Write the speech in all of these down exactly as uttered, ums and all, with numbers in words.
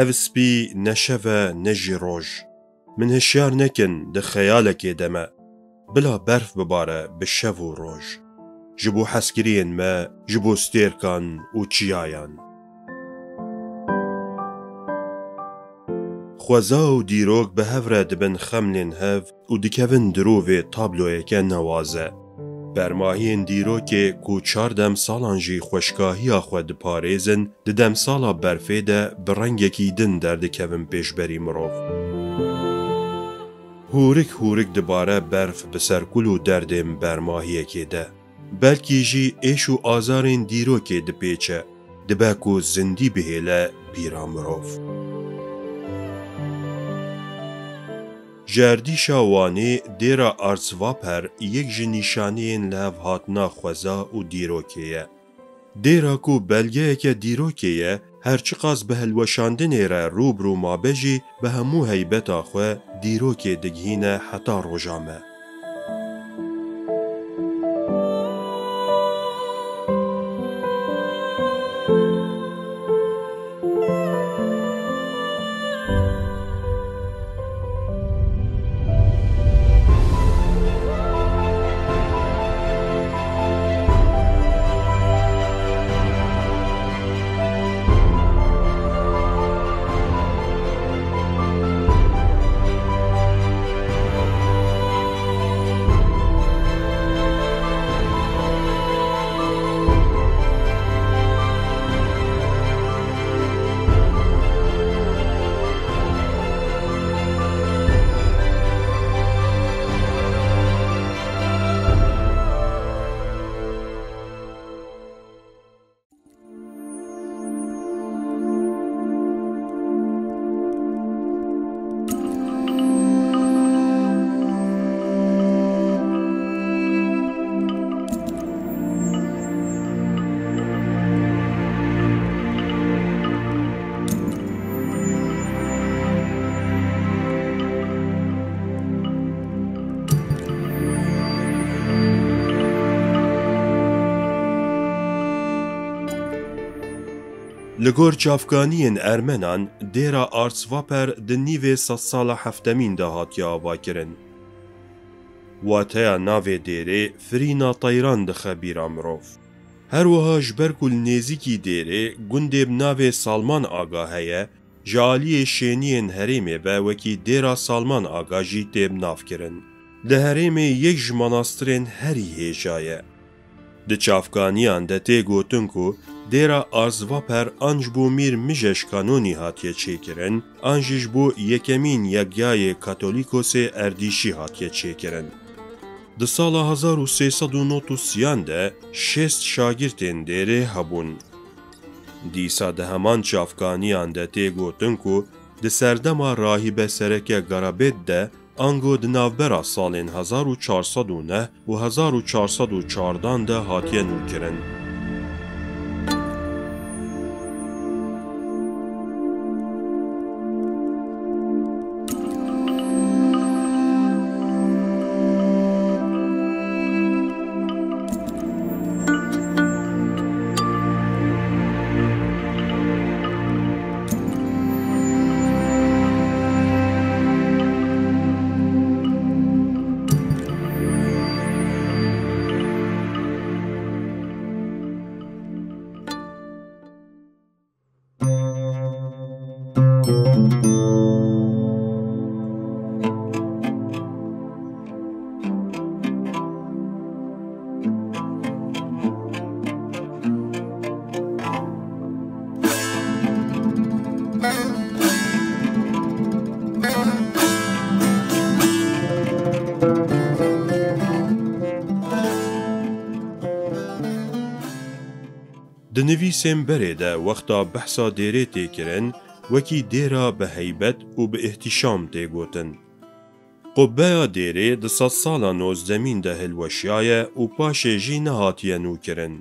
Ev spî ne şev e ne jî roj. Min hişyar nekin, di xeyalekê de me. Bila berf bibare bi şev û roj. Ji bo hezkiriyên me, ji bo stêrkan û çiyayan. Xweza û dîrok bi hev re dibin xemlên hev û dikevin dirovê tabloyeke newaze. Bermahiyên dîrokê ku çar demsalan jî xweşkahiya xwe diparêzin, di demsala berfê de bi rengekî din derdikevin pêşberî mirov. Hûrik hûrik dibare berf bi ser kul û derdên bermahiyekê de. Belkî jî êş û azarên dîrokê dipêçe, dibe ku zindî bihêle bîra mirov. Ji erdîşa Wanê dêra Arzvaper yek ji nîşaneyên lihevhatina xweza û dîrokê ye. Dêra ku belgeyeke dîrokê ye, her çiqas bi hilweşandinê re rû bi rû mabe jî, bi hemû heybeta xwe dîrokê digihîne heta roja me. Li gor çavkaniyên Ermenan, dêra Arzvaper di nîvê sedsala heftemîn de hatiye avakirin. Wateya navê dêrê firîna teyran dixe bîra mirov. Her wiha ji ber ku li nêzîkî dêrê gundê bi navê Salman Aga heye, ji aliyê şêniyên herêmê ve wekî dêra Salman Aga jî tê bi nav kirin. Li herêmê yek ji manastirên herî hêja ye. Di çavkaniyan de tê gotin ku dêra Arzvaper an ji bo Mîr Mijeş Kanonî hatiye çêkirin, an jî ji bo yekemîn yekyayê Katolîkosê Erdîşî hatiye çêkirin. Di sala hezar û sê sed û nod û sêyan de şêst şagirtên dêrê hebûn. Dîsa di heman çavkaniyan de tê gotin ku di serdema Rahîbe Sereke Garabêt de, ango di navbera salên hezar û çar sed û neh û hezar û çar sed û çardan de hatiye nûkirin. Di nivîsên berê de wexta behsa dêrê tê kirin, wekî dêra bi heybet û bi îhtîşam tê gotin. Qubbeya dêrê di sedsala nozdemîn de hilweşiyaye û paşê jî nehatiye nûkirin.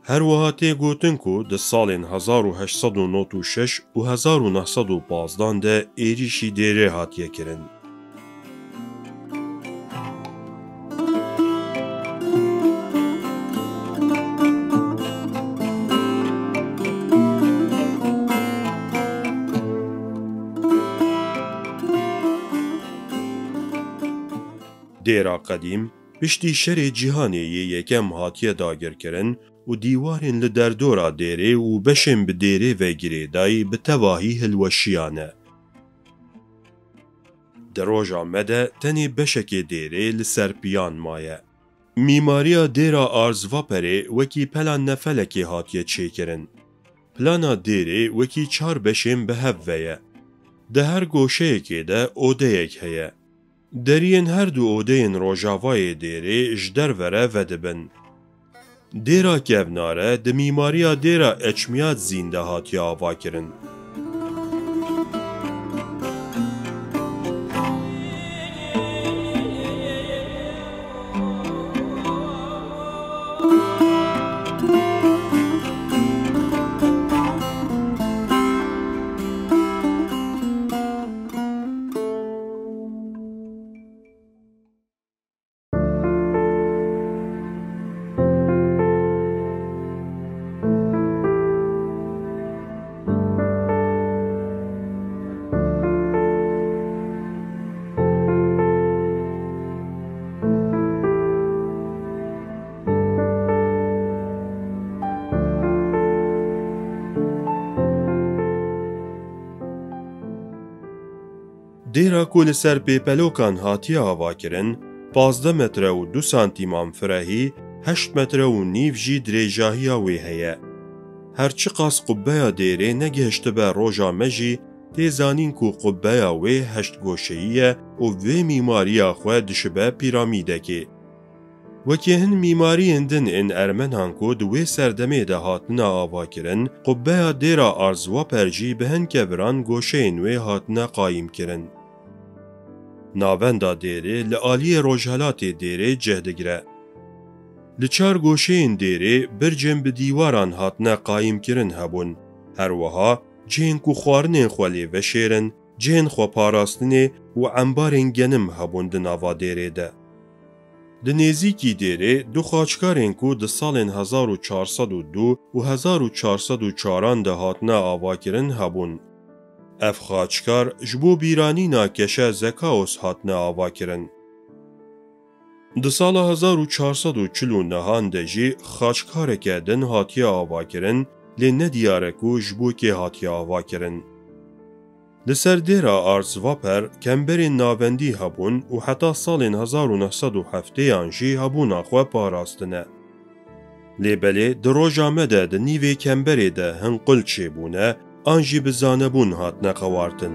Her wiha tê gotin ku di salên hezar û heşt sed û nod û şeş û hezar û neh sed û pazdan de êrîşî dêrê hatiye kirin. Dêra qedîm piştî şerê cîhanê yê yekem hatiye dagirkirin û dîwarên li derdora dêrê û beşên bi dêrê ve girêdayî bi tevahî hilweşiyane. Di roja me de tenê beşekê dêrê li ser piyan maye. Mîmariya dêra Arzvaperê wekî pela nefelekê hatiye çêkirin. Plana dêrê wekî çar beşên bi hev ve ye. Di her goşeyekê de odeyek heye. Deriyên her du odeyên rojavayê dêrê ji derve re vedibin. Dêra Kevnare di mîmariya dêra Eçmiyadzîn de hatiye avakirin. Dêra ku li ser pêpelokan hatiye avakirin, pazdeh metre û du santîman firehî, heşt metre û nîv jî dirêjahiya wê heye. Her çiqas qubbeya dêrê negihiştibe roja me jî, tê zanîn ku qubbeya wê heşt goşeyî ye û vê mîmariya xwe dişibe pîramîdekê. Wekî hin mîmariyên din ên Ermenan ku di wê serdemê de hatine avakirin, qubbeya dêra Arzwaper jî bi hin keviran goşeyên wê hatine qayîmkirin. Navenda dêrê li aliyê rojhelatê dêrê cih digire. Li çar goşeyên dêrê bircên bi dîwaran hatine qayîmkirin hebûn. Her wiha cihên ku xwarinên xwe lê veşêrin, cihên xweparastinê û embarên genim hebûn di nava dêrê de. Di nêzîkî dêrê du xaçkarên ku di salên hezar û çar sed û du û hezar û çar sed û çaran de hatine avakirin hebûn. Ev xaçkar ji bo bîranîna keşe Zekaos hatine avakirin. Di sala hezar û çar sed û çil û nehan de jî xaçkareke din hatiye avakirin, lê nediyar e ku ji bo kê hatiye avakirin. Li ser dêra Arzvaper kemberên navendî hebûn û heta salên hezar û neh sed û heftêyan jî hebûna xwe parastine. Lê belê di roja me de di nîvê kemberê de hin qul çêbûne, an jî bi zanebûn hatine qewartin.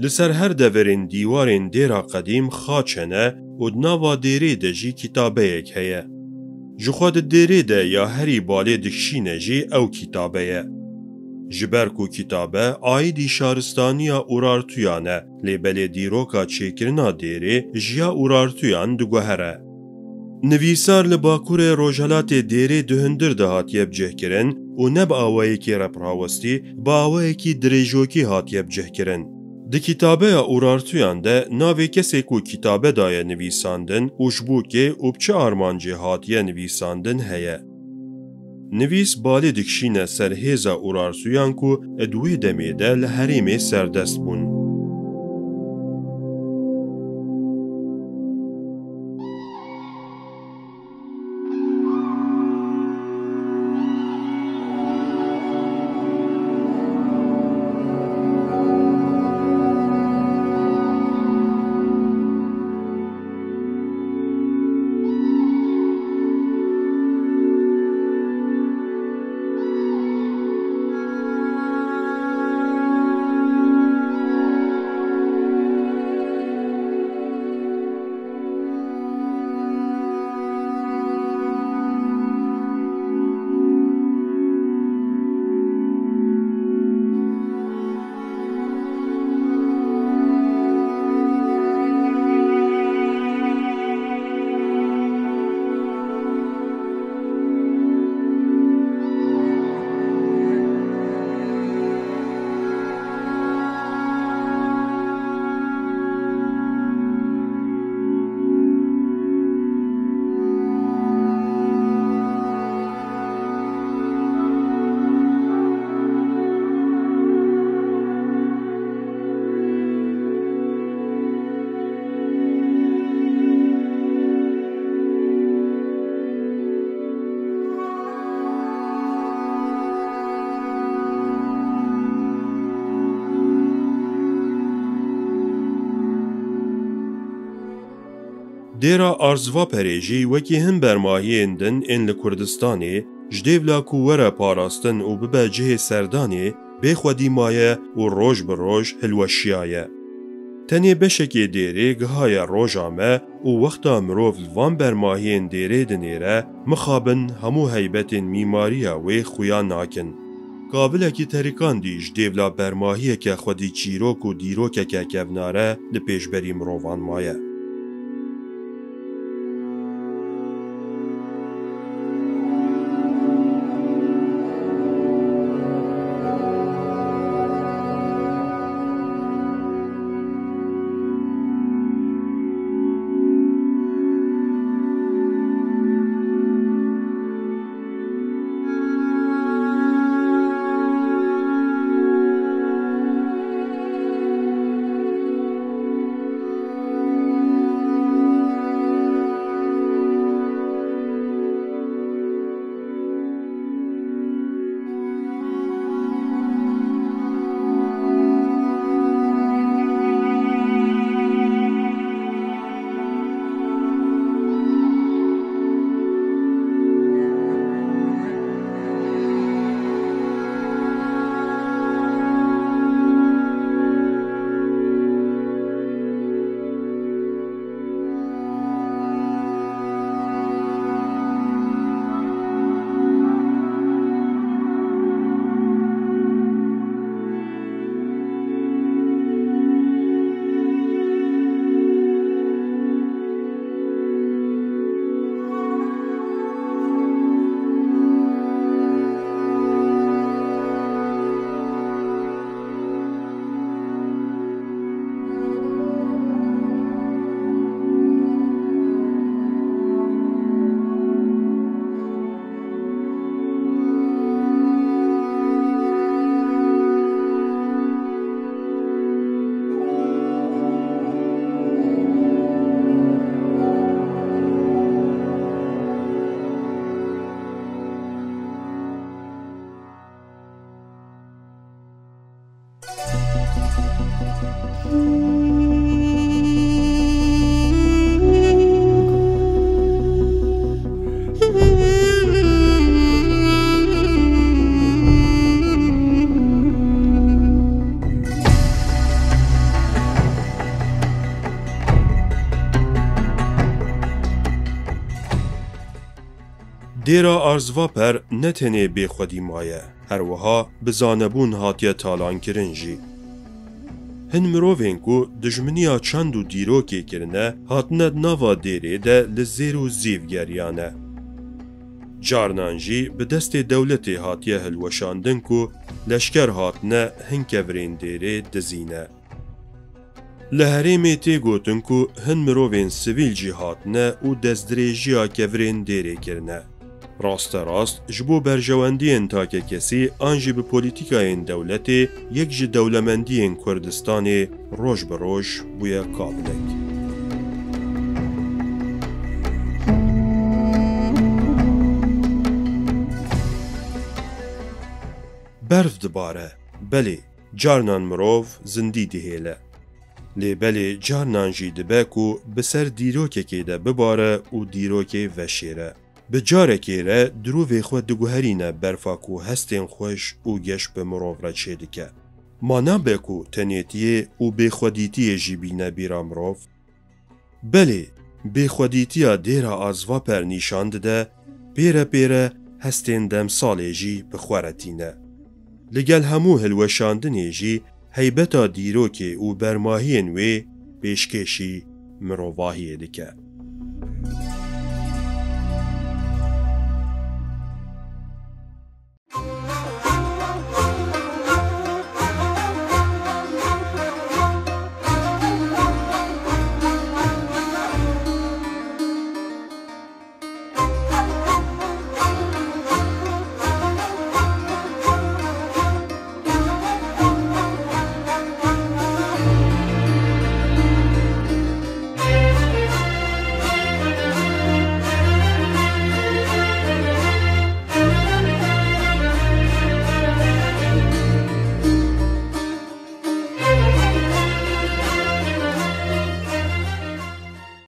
Li ser her deverên dîwarên dêra qedîm xaç hene û di nava dêrê de jî kitabeyek heye. Ji xwe di dêrê de ya herî balê dikişîne jî ew kitabe ye. Ji ber ku kitabe aîdî şaristaniya Urartuyan e, lê belê dîroka çêkirina dêrê ji ya Urartuyan diguhere. Nivîsar li bakurê rojhelatê dêrê di hundir de hatiye bicihkirin û ne bi awayekî reprawestî, bi awayekî dirêjokî hatiye bicihkirin. Di kitabeya Urartuyan de navê kesê ku kitabe daye nivîsandin û ji bo kê û bi çi armancê hatiye nivîsandin heye. Nivîs balê dikişîne ser hêza Urartuyan ku di wê demê de li herêmê serdest bûn. Dêra Arzvaperê jî wekî hin bermahiyên din ên li Kurdistanê, ji dêvla ku were parastin û bibe cihê serdanê, bê xwedî maye û roj bi roj hilweşiyaye. Tenê beşekê dêrê gihaye roja me û wexta mirov li van bermahiyên dêrê dinêre, mixabin hemû heybetên mîmariya wê xuya nakin. Kavilekî terikandî ji dêvla bermahiyeke xwedî çîrok û dîrokeke kevnare li pêşberî mirovan maye. Dêra Arzvaper ne tenê bêxwedî maye, her wiha bi zanebûn hatiye talankirin jî. Hin mirovên ku dijminiya çand û dîrokê kirine, hatine di nava dêrê de li zêr û zîv geriyane. Carnan jî bi destê dewletê hatiye hilweşandin ku leşker hatine hin kevirên dêrê dizîne. Li herêmê tê gotin ku hin mirovên sivîl jî hatine û destdirêjiya kevirên dêrê kirine. Rasterast ji bo berjewendiyên takekesî an jî bi polîtîkayên dewletê yek ji dewlemendiyên Kurdistanê roj bi roj bûye kavinek. Berf dibare. Belê, carnan mirov zindî dihêle. Lê belê carnan jî dibe ku bi ser dîrokekê de bibare û dîrokê veşêre. Bi carekê re dirovê xwe diguherîne berfa ku hestên xweş û geş bi mirov re çêdike. Ma nabe ku tenêtiyê û bêxwedîtiyê jî bîne bîra mirov? Belê, bêxwedîtiya dêra Azvaper nîşan dide, pêre pêre hestên demsalê jî bi xwe re tîne. Li gel hemû hilweşandinê jî heybeta dîrokê û bermahiyên wê pêşkêşî mirovahiyê dike.